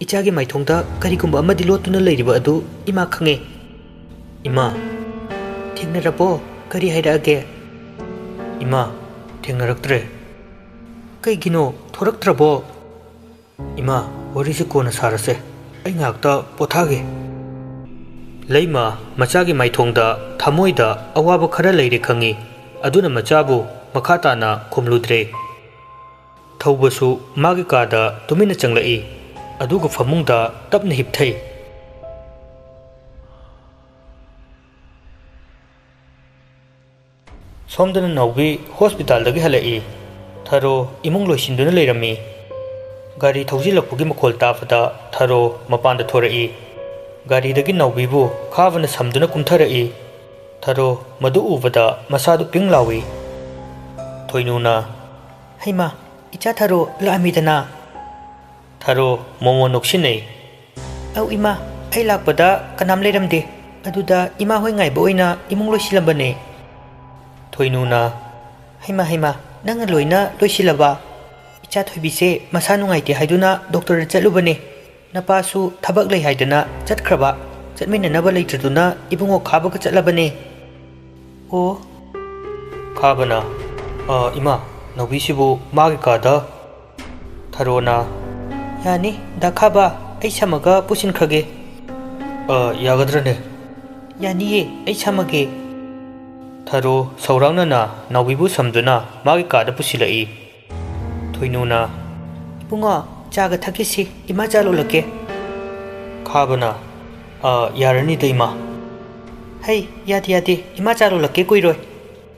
ꯏꯆꯥꯒꯤ ꯃꯥꯏꯊꯣꯡꯗ ꯀꯔꯤꯒꯨꯝꯕ ꯑꯃꯗꯤ ꯂꯣꯠꯇꯨꯅ ꯂꯩꯔꯤꯕ ꯑꯗꯨ ꯏꯃꯥ ꯈꯪꯉꯦ꯫" "ꯏꯃꯥ, ꯊꯦꯡꯅꯔꯕꯣ? ꯀꯔꯤ ꯍꯥꯏꯔꯛꯑꯒꯦ?" "ꯏꯃꯥ, ꯊꯦꯡꯅꯔꯛꯇ꯭ꯔꯦ꯫" "ꯀꯩꯒꯤꯅꯣ? ꯊꯣꯔꯛꯇ꯭ꯔꯕꯣ?" "ꯏꯃꯥ, ꯋꯥꯔꯤꯁꯤ ꯀꯣꯟꯅ ꯁꯥꯔꯁꯦ꯫ ꯑꯩ ꯉꯥꯏꯍꯥꯛꯇ ꯄꯣꯊꯥꯒꯦ꯫" ꯂꯩꯃ ꯃꯆꯥꯒꯤ ꯃꯥꯏꯊꯣꯡꯗ ꯊꯃꯣꯏꯗ ꯑꯋꯥꯕ ꯈꯔ ꯂꯩꯔꯦ ꯈꯪꯏ꯫ ꯑꯗꯨꯅ ꯃꯆꯥꯕꯨ ꯃꯈꯥ ꯇꯥꯅ ꯈꯨꯝꯂꯨꯗ꯭ꯔꯦ꯫ ꯊꯧꯕꯁꯨ ꯃꯥꯒꯤ ꯀꯥꯗ ꯇꯨꯃꯤꯟꯅ ꯆꯪꯂꯛꯏ꯫ ꯑꯗꯨꯒ ꯐꯃꯨꯡꯗ ꯇꯞꯅ ꯍꯤꯞꯊꯩ꯫ ꯁꯣꯝꯗꯅ ꯅꯥꯎꯕꯤ ꯍꯣꯁꯄꯤꯇꯥꯜꯗꯒꯤ ꯍꯜꯂꯛꯏ꯫ ꯊꯔꯣ ꯏꯃꯨꯡ ꯂꯣꯏꯁꯤꯟꯗꯨꯅ ꯂꯩꯔꯝꯃꯤ꯫ ꯒꯥꯔꯤ ꯊꯧꯖꯤꯜꯂꯛꯄꯒꯤ ꯃꯈꯣꯜ ꯇꯥꯕꯗ ꯊꯔꯣ ꯃꯄꯥꯟꯗ ꯊꯣꯔꯛꯏ꯫ ꯒꯥꯔꯤꯗꯒꯤ ꯅꯥꯎꯕꯤꯕꯨ ꯈꯥꯕꯅ ꯁꯝꯗꯨꯅ ꯀꯨꯝꯊꯔꯛꯏ꯫ ꯊꯔꯣ ꯃꯗꯨ ꯎꯕꯗ ꯃꯁꯥꯗꯨ ꯄꯤꯡ ꯂꯥꯎꯏ꯫ ꯊꯣꯏꯅꯨꯅ, "ꯍꯩꯃꯥ, ꯏꯆꯥ ꯊꯔꯣ ꯂꯥꯛꯑꯝꯃꯤꯗꯅ?" ꯊꯔꯣ ꯃꯣꯃꯣꯟ ꯅꯣꯛꯁꯤꯟꯅꯩ꯫ "ꯑꯧ ꯏꯃꯥ, ꯑꯩ ꯂꯥꯛꯄꯗ ꯀꯅꯥꯝ ꯂꯩꯔꯝꯗꯦ꯫ ꯑꯗꯨꯗ ꯏꯃꯥ ꯍꯣꯏ ꯉꯥꯏꯕ ꯑꯣꯏꯅ ꯏꯃꯨꯡ ꯂꯣꯏꯁꯤꯜꯂꯝꯕꯅꯦ꯫" ꯊꯣꯏꯅꯨꯅ, "ꯍꯩꯃꯥ, ꯍꯩꯃꯥ, ꯅꯪꯅ ꯂꯣꯏꯅ ꯂꯣꯏꯁꯤꯜꯂꯕ? ꯏꯆꯥ ꯊꯣꯏꯕꯤꯁꯦ ꯃꯁꯥ ꯅꯨꯡꯉꯥꯏꯇꯦ ꯍꯥꯏꯗꯨꯅ ꯗꯣꯛꯇꯔꯗ ꯆꯠꯂꯨꯕꯅꯦ꯫ ꯅꯄꯥꯁꯨ ꯊꯕꯛ ꯂꯩ ꯍꯥꯏꯗꯅ ꯆꯠꯈ꯭ꯔꯕ꯫ ꯆꯠꯃꯤꯟꯅꯅꯕ ꯂꯩꯇ꯭ꯔꯗꯨꯅ ꯏꯕꯨꯡꯉꯣ ꯈꯥꯕꯒ ꯆꯠꯂꯕꯅꯦ꯫" "ꯑꯣ꯫" ꯈꯥꯕꯅ, "ꯑ, ꯏꯃꯥ, ꯅꯥꯎꯕꯤꯁꯤꯕꯨ ꯃꯥꯒꯤ ꯀꯥꯗ?" ꯊꯔꯣꯅ, "ꯌꯥꯅꯤ, ꯗꯥ ꯈꯥꯕ, ꯑꯩ ꯁꯝꯃꯒ ꯄꯨꯁꯤꯟꯈ꯭ꯔꯒꯦ꯫" "ꯑ, ꯌꯥꯒꯗ꯭ꯔꯅꯦ?" "ꯌꯥꯅꯤꯌꯦ, ꯑꯩ ꯁꯝꯃꯒꯦ꯫" ꯊꯔꯣ ꯁꯧꯔꯥꯡꯅꯅ ꯅꯥꯎꯕꯤꯕꯨ ꯁꯝꯗꯨꯅ ꯃꯥꯒꯤ ꯀꯥꯗ ꯄꯨꯁꯤꯜꯂꯛꯏ꯫ ꯊꯣꯏꯅꯨꯅ, "ꯏꯕꯨꯡꯉꯣ, ꯆꯥꯒ ꯊꯛꯈꯤꯁꯤ, ꯏꯃꯥ ꯆꯥ ꯂꯣꯜꯂꯛꯀꯦ꯫" ꯈꯥꯕꯅ, "ꯑ, ꯌꯥꯔꯅꯤꯗ, ꯏꯃꯥ꯫" "ꯍꯩ, ꯌꯥꯗꯦ, ꯌꯥꯗꯦ, ꯏꯃꯥ ꯆꯥ ꯂꯣꯜꯂꯛꯀꯦ ꯀꯨꯏꯔꯣꯏ꯫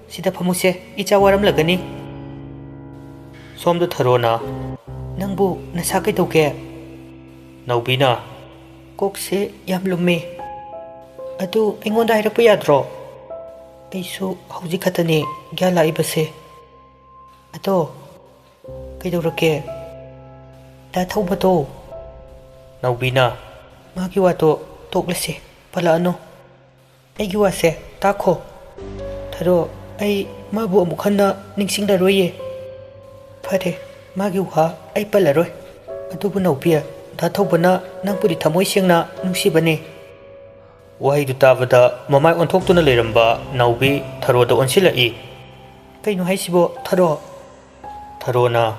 ꯁꯤꯗ ꯐꯝꯃꯨꯁꯦ, ꯏꯆꯥ ꯋꯥꯔꯝꯂꯒꯅꯤ꯫" ꯁꯣꯝꯗ ꯊꯔꯣꯅ, "ꯅꯪꯕꯨ ꯅꯁꯥ ꯀꯩꯗꯧꯒꯦ?" ꯅꯥꯎꯕꯤꯅ, "ꯀꯣꯛꯁꯦ ꯌꯥꯝ ꯂꯨꯝꯃꯦ꯫ ꯑꯗꯨ ꯑꯩꯉꯣꯟꯗ ꯍꯥꯏꯔꯛꯄ ꯌꯥꯗ꯭ꯔꯣ? ꯑꯩꯁꯨ ꯍꯧꯖꯤꯛ ꯈꯛꯇꯅꯦ ꯒ꯭ꯌꯥꯟ ꯂꯥꯛꯏꯕꯁꯦ꯫ ꯑꯗꯣ ꯀꯩꯗꯧꯔꯒꯦ? ꯗꯥ ꯊꯧꯕꯗꯣ꯫" ꯅꯥꯎꯕꯤꯅ, "ꯃꯥꯒꯤ ꯋꯥꯗꯣ ꯇꯣꯛꯂꯁꯦ, ꯄꯜꯂꯛꯑꯅꯨ꯫ ꯑꯩꯒꯤ ꯋꯥꯁꯦ ꯇꯥꯈꯣ꯫ ꯊꯔꯣ, ꯑꯩ ꯃꯥꯕꯨ ꯑꯃꯨꯛ ꯍꯟꯅ ꯅꯤꯡꯁꯤꯡꯂꯔꯣꯏꯌꯦ꯫ ꯐꯔꯦ, ꯃꯥꯒꯤ ꯋꯥ ꯑꯩ ꯄꯜꯂꯔꯣꯏ꯫ ꯑꯗꯨꯕꯨ ꯅꯥꯎꯕꯤ, ꯗꯥ ꯊꯧꯕꯅ ꯅꯪꯕꯨꯗꯤ ꯊꯃꯣꯏ ꯁꯦꯡꯅ ꯅꯨꯡꯁꯤꯕꯅꯦ꯫" ꯋꯥꯍꯩꯗꯨ ꯇꯥꯕꯗ ꯃꯃꯥꯏ ꯑꯣꯟꯊꯣꯛꯇꯨꯅ ꯂꯩꯔꯝꯕ ꯅꯥꯎꯕꯤ ꯊꯔꯣꯗ ꯑꯣꯟꯁꯤꯜꯂꯛꯏ꯫ "ꯀꯩꯅꯣ ꯍꯥꯏꯁꯤꯕꯣ, ꯊꯔꯣ?" ꯊꯔꯣꯅ,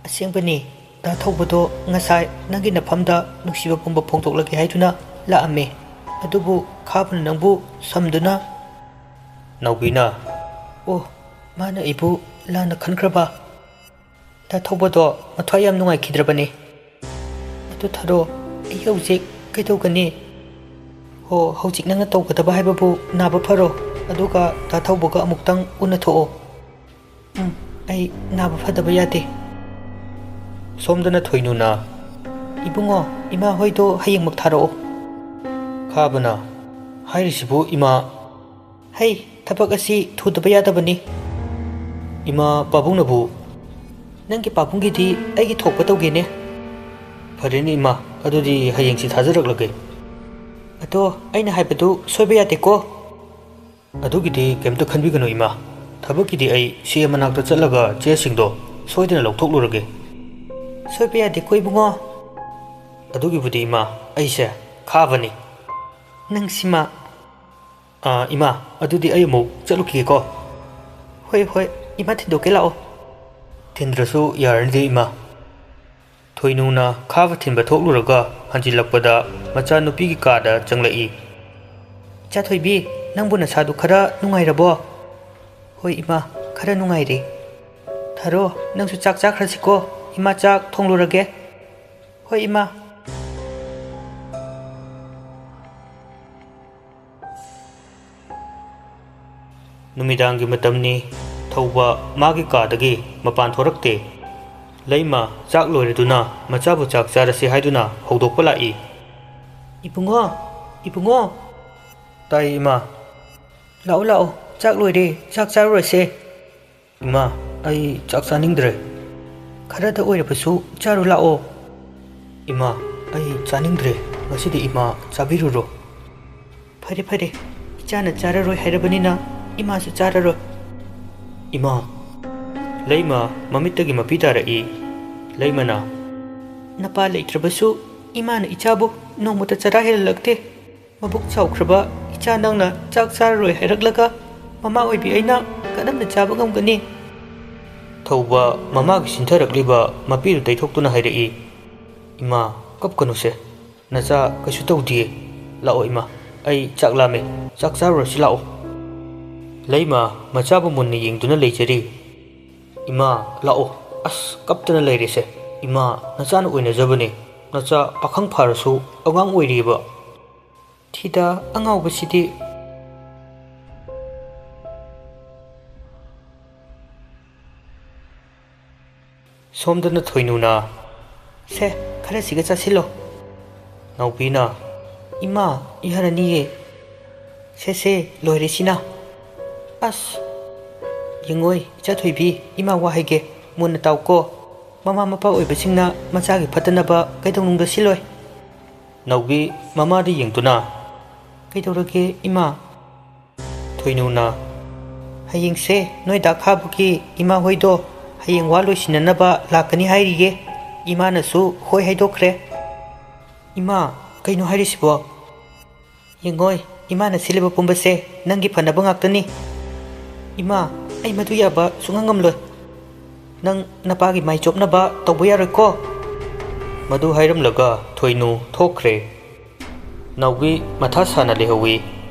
"ꯑꯁꯦꯡꯕꯅꯤ, ꯗꯥ ꯊꯧꯕꯗꯣ ꯉꯁꯥꯏ ꯅꯪꯒꯤ ꯅꯐꯝꯗ ꯅꯨꯡꯁꯤꯕ ꯄꯨꯝꯕ ꯐꯣꯡꯗꯣꯛꯂꯒꯦ ꯍꯥꯏꯗꯨꯅ ꯂꯥꯛꯑꯝꯃꯦ꯫ ꯑꯗꯨꯕꯨ ꯈꯥꯕꯅ ꯅꯪꯕꯨ ꯁꯝꯗꯨꯅ꯫ ꯅꯥꯎꯕꯤꯅ, "ꯑꯣ, ꯃꯥꯅ ꯑꯩꯕꯨ ꯂꯥꯟꯅ ꯈꯟꯈ꯭ꯔꯕ?" ꯗꯥ ꯊꯧꯕꯗꯣ ꯃꯊ꯭ꯋꯥꯏ ꯌꯥꯝ ꯅꯨꯡꯉꯥꯏꯈꯤꯗ꯭ꯔꯕꯅꯤ꯫ "ꯑꯗꯨ ꯊꯥꯔꯣ, ꯑꯩ ꯍꯧꯖꯤꯛ ꯀꯩꯗꯧꯒꯅꯤ?" "ꯍꯣ, ꯍꯧꯖꯤꯛ ꯅꯪꯅ ꯇꯧꯒꯗꯕ ꯍꯥꯏꯕꯕꯨ ꯅꯥꯕ ꯐꯔꯣ, ꯑꯗꯨꯒ ꯗꯥ ꯊꯧꯕꯒ ꯑꯃꯨꯛꯇꯪ ꯎꯅꯊꯣꯛꯑꯣ꯫" "ꯎꯝ, ꯑꯩ ꯅꯥꯕ ꯐꯗꯕ ꯌꯥꯗꯦ꯫" ꯁꯣꯝꯗꯅ ꯊꯣꯏꯅꯨꯅ, "ꯏꯕꯨꯡꯉꯣ, ꯏꯃꯥ ꯍꯣꯏꯗꯣ ꯍꯌꯦꯡꯃꯛ ꯊꯥꯔꯛꯑꯣ꯫" ꯈꯥꯕꯅ, "ꯍꯥꯏꯔꯤꯁꯤꯕꯨ ꯏꯃꯥ?" "ꯍꯩ, ꯊꯕꯛ ꯑꯁꯤ ꯊꯨꯗꯕ ꯌꯥꯗꯕꯅꯤ꯫" "ꯏꯃꯥ, ꯄꯥꯕꯨꯡꯅꯕꯨ?" "ꯅꯪꯒꯤ ꯄꯥꯕꯨꯡꯒꯤꯗꯤ ꯑꯩꯒꯤ ꯊꯣꯛꯄ ꯇꯧꯒꯦꯅꯦ꯫" "ꯐꯔꯦꯅꯦ ꯏꯃꯥ, ꯑꯗꯨꯗꯤ ꯍꯌꯦꯡꯁꯤ ꯊꯥꯖꯔꯛꯂꯒꯦ꯫" "ꯑꯗꯣ ꯑꯩꯅ ꯍꯥꯏꯕꯗꯨ ꯁꯣꯏꯕ ꯌꯥꯗꯦꯀꯣ꯫" "ꯑꯗꯨꯒꯤꯗꯤ ꯀꯩꯝꯇ ꯈꯟꯕꯤꯒꯅꯨ ꯏꯃꯥ, ꯊꯕꯛꯀꯤꯗꯤ ꯑꯩ ꯁꯤ ꯑꯦ ꯃꯅꯥꯛꯇ ꯆꯠꯂꯒ ꯆꯦꯁꯤꯡꯗꯣ ꯁꯣꯏꯗꯅ ꯂꯧꯊꯣꯛꯂꯨꯔꯒꯦ꯫" "ꯁꯣꯏꯕ ꯌꯥꯗꯦꯀꯣ ꯏꯕꯨꯡꯉꯣ꯫" "ꯑꯗꯨꯒꯤꯕꯨꯗꯤ ꯏꯃꯥ, ꯑꯩꯁꯦ ꯈꯥꯕꯅꯤ꯫" "ꯅꯪꯁꯤꯃ꯫" "ꯑꯥ, ꯏꯃꯥ, ꯑꯗꯨꯗꯤ ꯑꯩ ꯑꯃꯨꯛ ꯆꯠꯂꯨꯈꯤꯒꯦꯀꯣ꯫" "ꯍꯣꯏ, ꯍꯣꯏ, ꯏꯃꯥ ꯊꯤꯟꯗꯣꯛꯀꯦ ꯂꯥꯛꯑꯣ꯫" "ꯊꯤꯟꯗ꯭ꯔꯁꯨ ꯌꯥꯔꯅꯤꯗ ꯏꯃꯥ꯫" ꯊꯣꯏꯅꯨꯅ ꯈꯥꯕ ꯊꯤꯟꯕ ꯊꯣꯛꯂꯨꯔꯒ ꯍꯟꯖꯤꯜꯂꯛꯄꯗ ꯃꯆꯥꯅꯨꯄꯤꯒꯤ ꯀꯥꯗ ꯆꯪꯂꯛꯏ꯫ "ꯏꯆꯥ ꯊꯣꯏꯕꯤ, ꯅꯪꯕꯨ ꯅꯁꯥꯗꯨ ꯈꯔ ꯅꯨꯡꯉꯥꯏꯔꯕꯣ?" "ꯍꯣꯏ ꯏꯃꯥ, ꯈꯔ ꯅꯨꯡꯉꯥꯏꯔꯦ꯫" "ꯊꯥꯔꯣ, ꯅꯪꯁꯨ ꯆꯥꯛ ꯆꯥꯈ꯭ꯔꯁꯤꯀꯣ, ꯏꯃꯥ ꯆꯥꯛ ꯊꯣꯡꯂꯨꯔꯒꯦ꯫" "ꯍꯣꯏ ꯏꯃꯥ꯫" ꯅꯨꯃꯤꯗꯥꯡꯒꯤ ꯃꯇꯝꯅꯤ꯫ ꯊꯧꯕ ꯃꯥꯒꯤ ꯀꯥꯗꯒꯤ ꯃꯄꯥꯟ ꯊꯣꯔꯛꯇꯦ꯫ ꯂꯩꯃ ꯆꯥꯛ ꯂꯣꯏꯔꯗꯨꯅ ꯃꯆꯥꯕꯨ ꯆꯥꯛ ꯆꯥꯔꯁꯤ ꯍꯥꯏꯗꯨꯅ ꯍꯧꯗꯣꯛꯄ ꯂꯥꯛꯏ꯫ "ꯏꯕꯨꯡꯉꯣ, ꯏꯕꯨꯡꯉꯣ!" "ꯇꯥꯏ, ꯏꯃꯥ꯫" "ꯂꯥꯛꯑꯣ, ꯂꯥꯛꯑꯣ, ꯆꯥꯛ ꯂꯣꯏꯔꯦ, ꯆꯥꯛ ꯆꯥꯔꯨꯔꯁꯦ꯫" "ꯏꯃꯥ, ꯑꯩ ꯆꯥꯛ ꯆꯥꯅꯤꯡꯗ꯭ꯔꯦ꯫" "ꯈꯔꯗ ꯑꯣꯏꯔꯕꯁꯨ ꯆꯥꯔꯨ ꯂꯥꯛꯑꯣ꯫" "ꯏꯃꯥ, ꯑꯩ ꯆꯥꯅꯤꯡꯗ꯭ꯔꯦ꯫ ꯉꯁꯤꯗꯤ ꯏꯃꯥ ꯆꯥꯕꯤꯔꯨꯔꯣ꯫" "ꯐꯔꯦ, ꯐꯔꯦ, ꯏꯆꯥꯅ ꯆꯥꯔꯔꯣꯏ ꯍꯥꯏꯔꯕꯅꯤꯅ ꯏꯃꯥꯁꯨ ꯆꯥꯔꯔꯣꯏ꯫" "ꯏꯃꯥ!" ꯂꯩꯃ ꯃꯃꯤꯠꯇꯒꯤ ꯃꯄꯤ ꯇꯥꯔꯛꯏ꯫ ꯂꯩꯃꯅ, "ꯅꯄꯥ ꯂꯩꯇ꯭ꯔꯕꯁꯨ ꯏꯃꯥꯅ ꯏꯆꯥꯕꯨ ꯅꯣꯡꯃꯇ ꯆꯔꯥ ꯍꯦꯜꯍꯜꯂꯛꯇꯦ꯫ ꯃꯕꯨꯛ ꯆꯥꯎꯈ꯭ꯔꯕ ꯏꯆꯥ ꯅꯪꯅ ꯆꯥꯛ ꯆꯥꯔꯔꯣꯏ ꯍꯥꯏꯔꯛꯂꯒ ꯃꯃꯥ ꯑꯣꯏꯕꯤ ꯑꯩꯅ ꯀꯔꯝꯅ ꯆꯥꯕ ꯉꯝꯒꯅꯤ?" ꯊꯧꯕ ꯃꯃꯥꯒꯤ ꯆꯤꯟꯊꯔꯛꯂꯤꯕ ꯃꯄꯤꯗꯨ ꯇꯩꯊꯣꯛꯇꯨꯅ ꯍꯥꯏꯔꯛꯏ, "ꯏꯃꯥ, ꯀꯞꯀꯅꯨꯁꯦ꯫ ꯅꯆꯥ ꯀꯩꯁꯨ ꯇꯧꯗꯤꯌꯦ꯫ ꯂꯥꯛꯑꯣ ꯏꯃꯥ, ꯑꯩ ꯆꯥꯛ ꯂꯥꯝꯃꯦ꯫ ꯆꯥꯛ ꯆꯥꯔꯨꯔꯁꯤ ꯂꯥꯛꯑꯣ꯫" ꯂꯩꯃ ꯃꯆꯥꯕꯨ ꯃꯨꯟꯅ ꯌꯦꯡꯗꯨꯅ ꯂꯩꯖꯔꯤ꯫ "ꯏꯃꯥ, ꯂꯥꯛꯑꯣ꯫ ꯑꯁ, ꯀꯞꯇꯅ ꯂꯩꯔꯦꯁꯦ꯫ ꯏꯃꯥ, ꯅꯆꯥꯅ ꯑꯣꯏꯅꯖꯕꯅꯦ꯫ ꯅꯆꯥ ꯄꯥꯈꯪ ꯐꯥꯔꯁꯨ ꯑꯉꯥꯡ ꯑꯣꯏꯔꯤꯑꯕ꯫" ꯊꯤꯗ ꯑꯉꯥꯎꯕꯁꯤꯗꯤ꯫ ꯁꯣꯝꯗꯅ ꯊꯣꯏꯅꯨꯅ, "ꯁꯦ, ꯈꯔꯁꯤꯒ ꯆꯥꯁꯤꯜꯂꯣ꯫" ꯅꯥꯎꯕꯤꯅ, "ꯏꯃꯥ, ꯌꯥꯔꯅꯤꯌꯦ꯫ ꯁꯦ, ꯁꯦ, ꯂꯣꯏꯔꯦ ꯁꯤꯅ꯫" "ꯑꯁ, ꯌꯦꯡꯉꯣꯏ, ꯏꯆꯥ ꯊꯣꯏꯕꯤ, ꯏꯃꯥ ꯋꯥ ꯍꯥꯏꯒꯦ, ꯃꯨꯟꯅ ꯇꯥꯎꯀꯣ꯫ ꯃꯃꯥ ꯃꯄꯥ ꯑꯣꯏꯕꯁꯤꯡꯅ ꯃꯆꯥꯒꯤ ꯐꯠꯇꯅꯕ ꯀꯩꯗꯧꯅꯨꯡꯗ ꯁꯤꯜꯂꯣꯏ꯫" ꯅꯥꯎꯕꯤ ꯃꯃꯥꯗ ꯌꯦꯡꯗꯨꯅ, "ꯀꯩꯗꯧꯔꯒꯦ, ꯏꯃꯥ?" ꯊꯣꯏꯅꯨꯅ, "ꯍꯌꯦꯡꯁꯦ ꯅꯣꯏ ꯗꯥ ꯈꯥꯕꯒꯤ ꯏꯃꯥ ꯍꯣꯏꯗꯣ ꯍꯌꯦꯡ ꯋꯥ ꯂꯣꯏꯁꯤꯟꯅꯅꯕ ꯂꯥꯛꯀꯅꯤ ꯍꯥꯏꯔꯤꯌꯦ꯫ ꯏꯃꯥꯅꯁꯨ ꯍꯣꯏ ꯍꯥꯏꯗꯣꯛꯈ꯭ꯔꯦ꯫" "ꯏꯃꯥ, ꯀꯩꯅꯣ ꯍꯥꯏꯔꯤꯁꯤꯕꯣ? ꯌꯦꯡꯉꯣꯏ, ꯏꯃꯥꯅ ꯁꯤꯜꯂꯤꯕ ꯄꯨꯝꯕꯁꯦ ꯅꯪꯒꯤ ꯐꯅꯕ ꯉꯥꯛꯇꯅꯤ꯫ ꯏꯃꯥ, ꯑꯩ ꯃꯗꯨ ꯌꯥꯕ ꯁꯨꯡꯉꯝ ꯉꯝꯂꯣꯏ꯫ ꯅꯪ ꯅꯄꯥꯒꯤ ꯃꯥꯏ ꯆꯣꯞꯅꯕ ꯇꯧꯕ ꯌꯥꯔꯣꯏꯀꯣ꯫" ꯃꯗꯨ ꯍꯥꯏꯔꯝꯂꯒ ꯊꯣꯏꯅꯨ ꯊꯣꯛꯈ꯭ꯔꯦ꯫ ꯅꯥꯎꯕꯤ ꯃꯊꯥ ꯁꯥꯅ ꯂꯩꯍꯧꯋꯤ꯫